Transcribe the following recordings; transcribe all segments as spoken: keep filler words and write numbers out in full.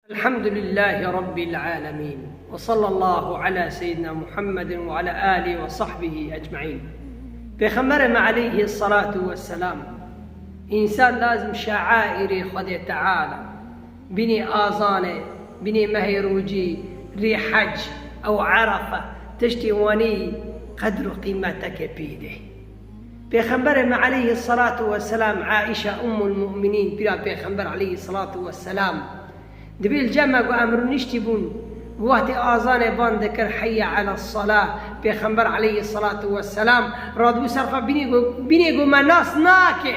الحمد لله رب العالمين، وصلى الله على سيدنا محمد وعلى آله وصحبه أجمعين. Pêxemberê me aleyhî salatu vesselam, însan lazim şairê Xwedê Teala, binê azanê, binê mehê rojî, rê hec, ew Erefe, tiştê wanî qedr û qîmeteke pê de. Pêxemberê me aleyhî salatu vesselam, Aîşe Ummul Mu'minîn, pîra Pêxember aleyhî salatu vesselam, dibê li cem me ku em rûniştî bûn, wextê azanê ban dikir, "Heyye ala sala", Pêxember aleyhî salatu vesselam radibû ser xwe, binê ku, binê ku me nas nake,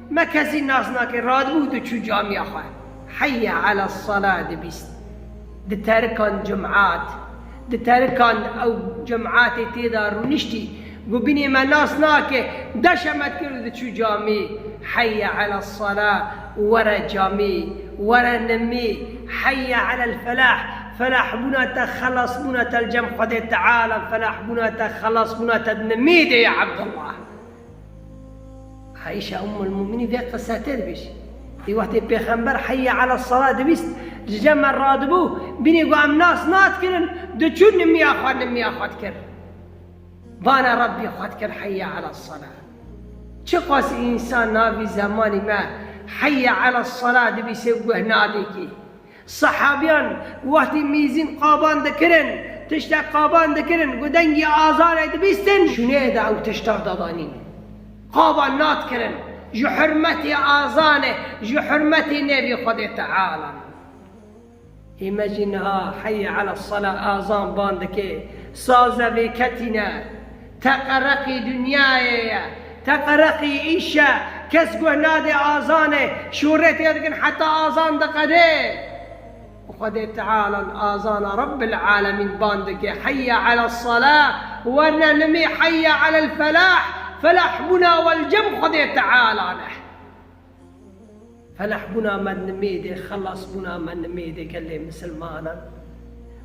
me kesî nas nake, radibû diçû camiya xwe. "Heyye ala sala" dibîst. Di terikan cumat, di terikan ew cumatê tê de rûniştî, got, "Binê me nas nake", deşemet kir û diçû camî. "Heyye ala sala", were camî, were nimî. "Heyye alel felah", felahbûna te, xelasbûna te li cem Xwedê Teala, felahbûna te, xelasbûna te di nimî de ya Ebdullah. Ayşe Ummul Mu'minîn vê qisete dibêjî. Ê wextê Pêxember "Heyye ala sala" dibîst, ji cem me radibû, binê ku em nas nadikirin, diçû nimiya xwe, nimiya xwe dikir. Bana Rebbê xwe dikir "Heyye ala sala". Çiqas însan navî zemanî me "Heyye ala sala" dibîse guh nadê kê. Sehabiyan wextî mîzîn qaban dikirin, tiştek qaban dikirin, ku dengê azanê dibîstin, şûneyê de ew tişta dadanîn. Qaban nadikirin, ji hurmetê azanê, ji hurmetê nêvê Xwedê Teala. Ê me jî niha "Heyye ala sala", azan ban dike, saze vê ketîne. Teqereqî dinyayê ye, teqereqî îş e, kes guh nade azanê, şûrê tê dikin heta azan diqede. Xwedê Teala azana Rabbil Alemîn ban dike, "Heyye ala sala", werne nimî, "Heyye alel felah", felah bûna wel cem Xwedê Teala ne. Felahbûna me nimê de, xelasbûna me nimê de gelê misilmanan.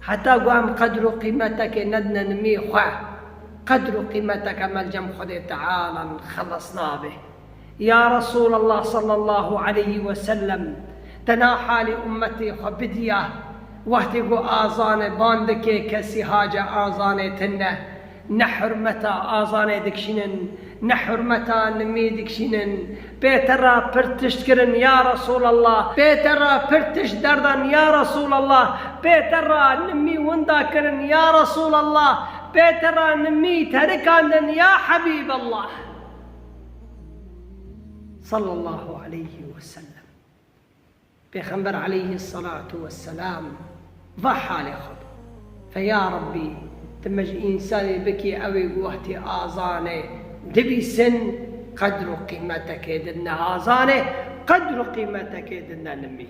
Heta ku em qedr û qîmeteke nedine nimê xwe, qedr û qîmeteke me li cem Xwedê Teala xelas nabe. Ya Resûlallah sallallahu aleyhi ve sellem, te na halê ummetê xwe bidiya, wextê ku azanê ban dike, kesî hace azanê tune. Ne hurmeta azanê dikişînin, ne hurmeta nimê dikişînin. Pê te re pir tişt kirin ya Resûlallah. Pê te re pir tişt derdan ya Resûlallah. Pê te re nimî winda kirin ya Resûlallah. Pê te re nimî terikandin ya Habîballah. Sallallahu aleyhi ve sellem. Pêxember aleyhî salatu vesselam va halê xwe bû. Fe ya Rabbî, tu me ji însanê bikî, ew ê ku wextê azanê dibîsin, qedr û qîmetekê didine azanê, qedr û qîmetekê didine nimî.